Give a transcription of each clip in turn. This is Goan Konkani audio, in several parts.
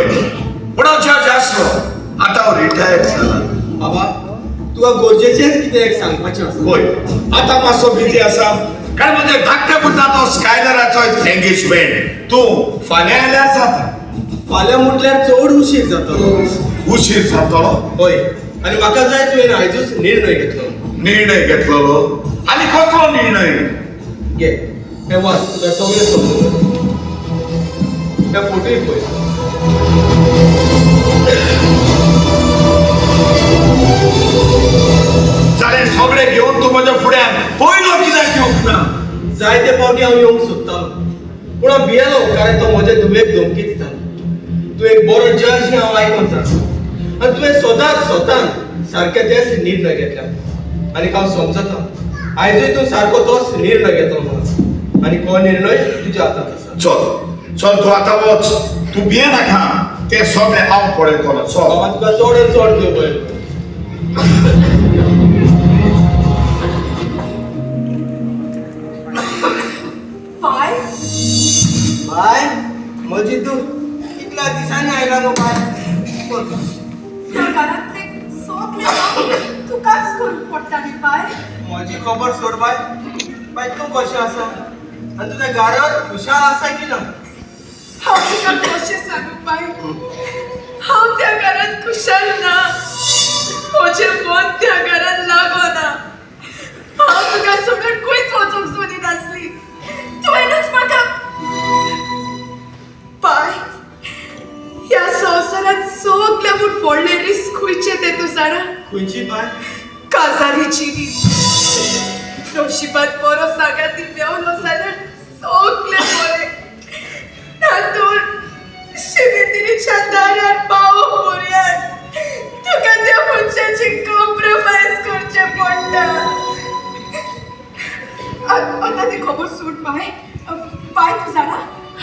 गेलो. पूण हांव जज आसलो, आतां हांव रिटायर जाला. बाबा, तुका गरजेचेंच कितें एक सांगपाचें आसा. पळय, आतां मातसो बिजी आसा, कारण म्हज्या धाकट्या पुताचो स्कायलराचो एंगेजमेंट. तूं फाल्यां आयल्यार जाता. फाल्यां म्हटल्यार चड उशीर जातलो. उशीर जातलो? हय, आनी म्हाका जाय तुवें आयजूच निर्णय घेतलो. निर्णय घेतलेलो? आनी कसलो निर्णय? घे, हें वाच, तुका सगळें समजतलें. हे फोटोय पळय. जाल्यार सगळें घेवन तूं म्हज्या फुड्यान पयलो कित्याक येवंक ना? जायते फावटी हांव येवंक सोदतालो, पूण हांव भियेलो, कारण तो म्हज्या धुवेक धमकी दितालो. तूं एक बरो जज हें हांव आयकोन जाणा, आनी तुवें सदांच स्वतान सारके तेच निर्णय घेतल्या, आनी हांव समजता आयजूय तूं सारको तोच निर्णय घेतलो म्हणून, आनी हो निर्णय तुज्या हातांत आसा. चल चल, तूं आतां वच. तूं भिये नाका, तें सगळें हांव पळयतलो. चल. बाबा, तुका चड चड देव बरें करूं. पाय. बाय, म्हजी तूं कितल्या दिसांनी आयला गो बाय. ह्या घरांतले सगळे काम तुकाच करूंक पडटा न्ही पाय. म्हजी खबर सोड बाय. बाय, तूं कशें आसा आनी तुज्या घरांत खुशाल आसा की ना? हांव तुका कशें सांगू पाय, हांव त्या घरांत खुशाल ना. म्हजें मन त्या घरांत लागना. हांव तुका सोडून खंयच वचूंक सोदिनासली, तुवेंनूच म्हाका. पाय, ह्या संवसारांत सगल्या म्हूण व्हडलें रिस्क खंयचें तें तूं जाणा? खंयची बाय? काजारी जिवीत. नशिबात बरो सांगाती मेवलो जाल्यार सगलें बरें, नातर शिमेतिरीच्या दारार पावो पर्यंत तुका त्या मनशाची कॉम्प्रोमायज करचें पडटा. आतां ती खबर सोड पाय. पाय, तूं जाणा,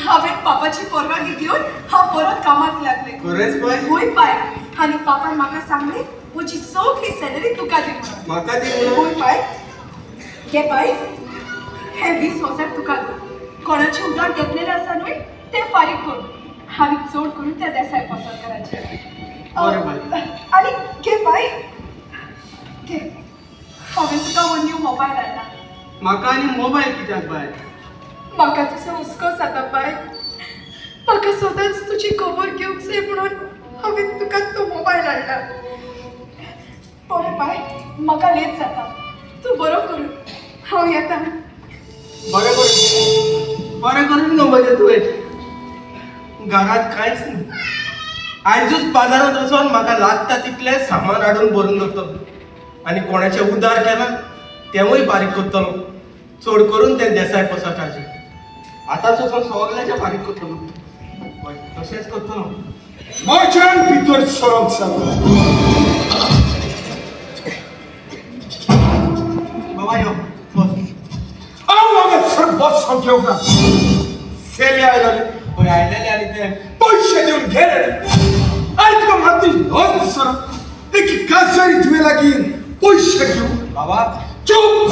हांवें पापाची परवानगी घेवन हांव परत कामाक लागलें. खरेंच बाय? हय पाय, आनी पापान म्हाका सांगलें, म्हजी सगळी सॅलरी तुका दी म्हणून. म्हाका दी म्हणून? हय पाय. घे पाय, हे 20,000 तुका दी. कोणाचे उधार घेतलेले आसा न्हय, ते फारीक कर. हांवें चड करून त्या देसाय पसरकाराचे. बरें बाय. आनी घे पाय, घे, हांवें तुका हो न्यू मोबायल हाडला. म्हाका आनी मोबायल कित्याक बाय? म्हाका तुजो हुस्को जाता पाय. म्हाका सदांच तुजी खबर घेवंक जाय म्हणून हांवें तुका तो मोबायल हाडला. बरें पाय, म्हाका लेट जाता. तूं बरो करून, हांव येता. बरें करून, बरें करून न्हू म्हजें तुवें. घरांत कांयच ना. आयजूच बाजारांत वचोन म्हाका लागता तितलें सामान हाडून भरून दवरतलो, आनी कोणाचें उदार केलां तेंवूय फारीक करतलो, चड करून तें देसाय पसरकाराचें. आतांच वचोन सगळ्याचें फारीक करतलो. हय, तशेंच करतलो. म्हज्यान भितर सरोंक सांगता. बाबा, यो बस. हांव हांगासर बसोंक येवंक ना. सेली आयलेले. हय, आयलेले, आनी ते पयशे दिवन गेले आनी तुका मातशी लज दिसना एक काजारी तुवें लागीं पयशे घेवन? बाबा. चूप!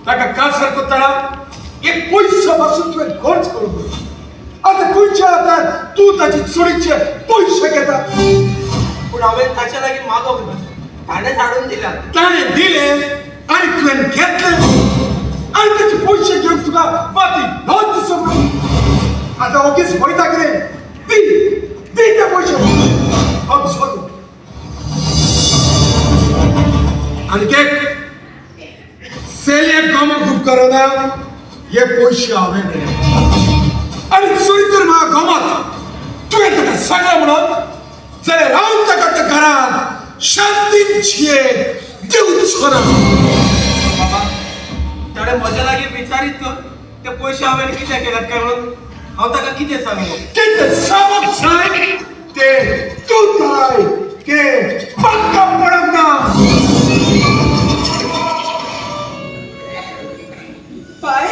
ताका काजार करतना एक पयसो पासून तुवें खर्च करूंक ना. आतां खंयच्या हातान तूं ताचे चोरीचे पयशे घेता? पूण हांवें ताच्या लागीं मागोंक ना, ताणेंच हाडून दिल्यात. ताणें दिले आनी तुवें घेतले, आनी ताचे पयशे घेवन तुका माती लज दिसना? आतां ओगीच वयता कितें? दी, दी ते पयशे. हांव सोदू आनी एक सेलयेक गमक उपकरना. हे पयशे हांवें दिले, आनी चोरी तर म्हाका गमत तुवें ताका सांगलां म्हणून, जाल्यार हांव ताका त्या घरांत शांतीन जिये दिवचो ना. बाबा, ताणें म्हज्या लागीं विचारीत तर ते पयशे हांवें कितें केल्यात काय म्हणून, हांव ताका कितें सांगू? कितें सांगप जाय ते तूं थाराय, ते म्हाका पडप ना. पाय.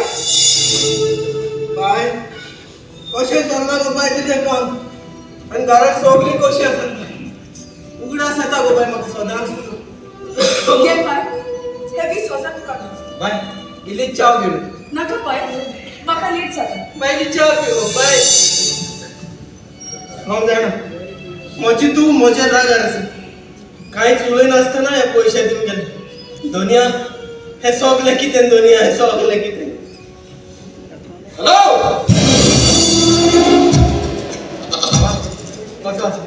बाय, कशें चल्लां गो बाय तुजें काम, आनी घरांत सगळीं कशीं आसात? उगडास येता गो बाय म्हाका सदांच तुजो. घे पाय, हे 20,000 तुका दी. बाय, इल्ली च्याव घेवन. नाका पाय, म्हाका लेट जाता. बाय, इल्ली च्याव पी गो बाय. हांव जाणा म्हजी तूं म्हज्या रागार आसा. कांयच उलयनासतना हे पयशे दिवन गेले. दोनिया हे सगलें कितें, दोनिया हे सगलें कितें. हॅलो कसो आसा?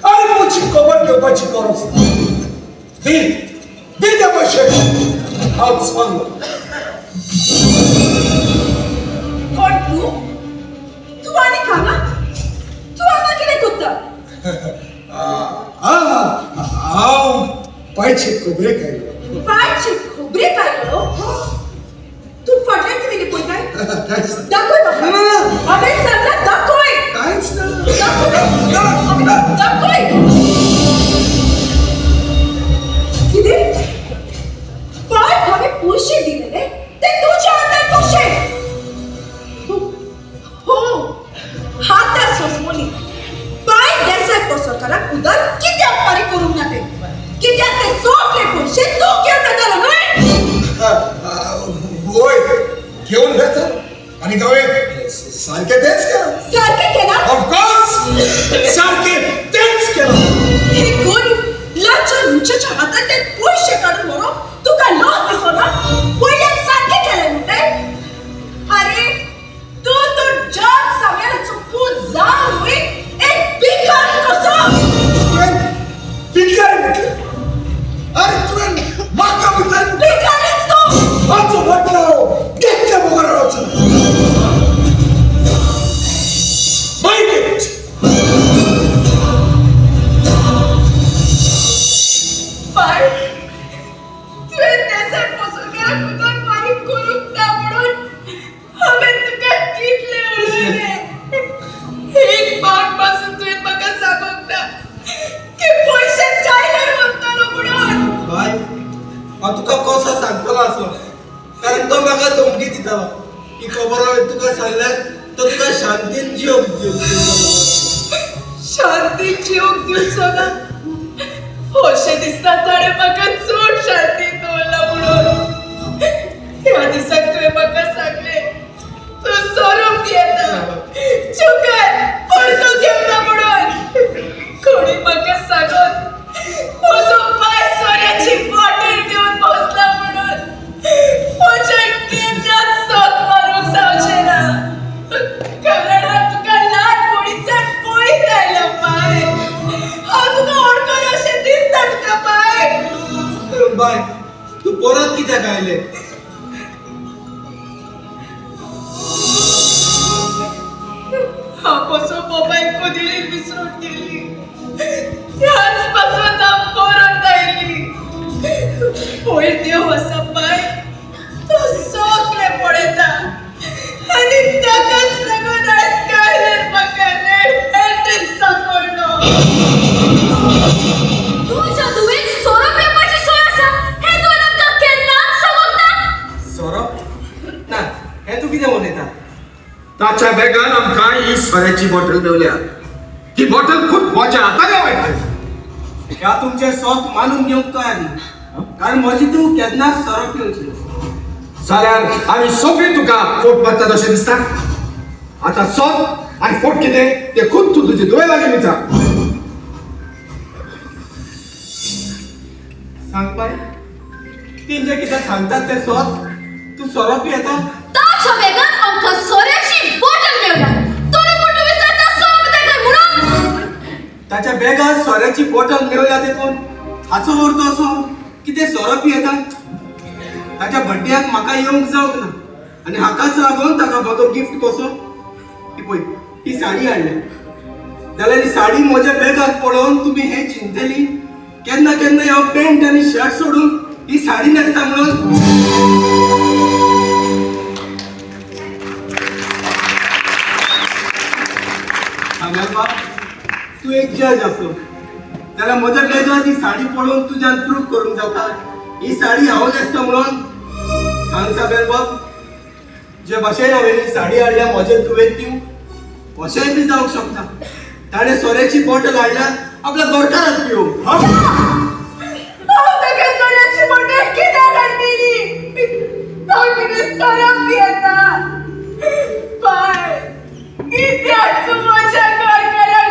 अरे म्हजी खबर घेवपाची गरज ना. दी दी ते पयशे, हांव सांगलो. कोण तूं? तूं आनी हांगा? तूं हांगा कितें करता? हांव पायचे खबरेक आयलो. पायचे खबरेक आयलो? तूं फाटल्यान कितें लिपयताय? दाखय म्हाका. ना, ना. हांवें सांगलां दाखय. कांयच ना. दाखय, दाखय. कितें? पाय हांवें पयशे दिलेले ते तुज्या हातान कशे? हो हाता सोसमोली पाय देसाय पसरकाराक उदर कित्याक फारीक करूंक ना ते? कित्याक ते सगळे पयशे तूं घेवन येतालो न्हय? वय घेवन वेता आनी हांवें सारकें तेंच केलां. सारकें केलां? ऑफकोर्स सारकें तेंच केलां. हे गरीब लाच्या लुच्याच्या हातांतल्यान पयशे काडून व्हरोंक तुका लज दिसना? पयल्यान सारकें केलें म्हणटाय? आरे तूं तो जग सांगेल्याचो पूत जावन एक भिकारी कसो. तुवें भिकारी म्हटलें? आरे तुवें म्हाका भिकारी म्हटलें? भिकारीच तूं. हाचो बदलो घेतले बगर रावचो. Mind it. पाय तुवें देसाय पसरकाराक उदक फारीक करूंक ना म्हणून हांवें तुका कितलें उलयलें. एक पावट पासून तुवें म्हाका सांगूंक ना की पयशे स्कायलर व्हरतलो म्हणून. बाय हांव तुका कसो सांगतलो आसलो, कारण तो म्हाका धमकी दितालो. ही खबर हांवें तुका सांगल्यार तो तुका शांतीन जिवंक दिवचो. शांती जिवंक दिवचो ना अशें दिसता. ताणें म्हाका चड शांती दवरला म्हणून. त्या दिसाक तुवें म्हाका सांगलें तूं सोरो पियेता, चुकर परतो घेवना म्हणून. कोणी म्हाका सांगत म्हजो पाय सोऱ्याची बॉटल घेवन बसला म्हणून म्हज्या केन्नाच सोद मारूंक जावचें ना. कारण हांव तुका ल्हानपणीच्यान पळयत आयलां पाय. हांव तुका वळखन अशें दिसता तुका पाय? बाय तूं परत कित्याक आयलें? हांव कसो मोबायल कदेलीर विसरून गेली, त्याच पासून हांव परत आयली. पयर देव आसा पाय, तो सगळें पळयता आनी ताकाच लागून आयज स्कायलर म्हाका रेड हँडेड सांपडलो. तुज्या धुवेन सोरो पिवपाची सोय आसा हें तुवें आमकां केन्नाच सांगूंक ना. सोरो ना हें तूं कितें उलयता? ताच्या बॅगान आमकां ही सोऱ्याची बॉटल मेवल्या. ती बॉटल खूब म्हज्या हातान वायटली. ह्या तुमचें सोत मानून घेवंक तयार ना, कारण म्हजी तूं केन्नाच सोरो पिवची ना. जाल्यार आमी सगळीं तुका फोट मारतात अशें दिसता. आतां सोद आनी फोट कितें तें खूब तूं तुजे दोळे लागीं विचार. सांग बाय, तेंचे कितें सांगतात तें सोत? तूं सोरो पियेता? ताच्या बॅगान आमकां सोऱ्याची बॉटल मेवल्या, तरी पूण तूं विचारता सोरो पिता काय म्हणून? ताच्या बॅगात सोऱ्याची बॉटल मेवल्या देखून हाचो अर्थ असो की ते सोरो पियेता. ताच्या बड्ड्याक म्हाका येवंक जावंक ना आनी हाकाच लागून ताका म्हजो गिफ्ट कसो ही पळय ही साडी हाडल्या. जाल्यार ही साडी म्हज्या बॅगात पळोवन तुमी हें चिंतली केन्ना केन्ना हांव पॅन्ट आनी शर्ट सोडून ही साडी न्हेसता म्हणून? सांगेल बाब, तूं एक जज आसलो जाल्यार म्हज्या बॅगात ही साडी पळोवन तुज्यान प्रूव करूंक जाता ही साडी हांव न्हेसता म्हणून? सांग साबेल बाब, जे भाशेन हांवें ही साडी हाडल्या म्हजे तुवें दिवंक, अशेंय बी जावंक शकता ताणें सोऱ्याची बॉटल हाडल्या आपल्या घरकाराक पिवंक. हांव ताका सोऱ्याची बॉटल कित्याक हाडटली? तो कितें सोरो पियेता? पाय कित्याक तूं म्हज्या घरकाराक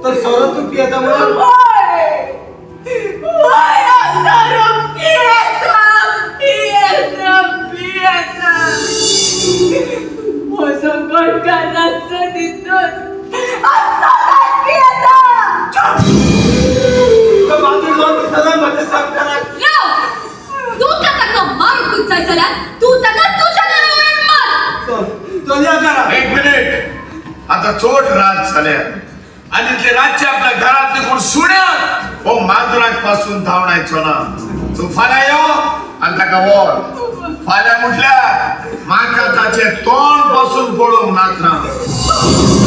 तर सोरो तूं पियेता म्हणून? वय वय, हांव सोरो पियेता पियेता पियेता. म्हजो घरकार रातचो न्हिदून हांव सदांच पियेता. तो माजूर जावन दिसना म्हज्या संवसाराक. राव, तुका ताका मारूंकूच जाय जाल्यार तूं ताका तुज्या घरा व्हरून मार. चल चलया घरा. एक मिनिट, आता चोट रात झाल्या आणि ते रातचे आपल्या घरात कोण सुण्या हो मांजराक पासून धावणायचो ना. तू फाल्यां यो आणि ताका व्हर. फाल्यां म्हटल्यार म्हाका ताचे तोंड पासून पळोवंक नाका.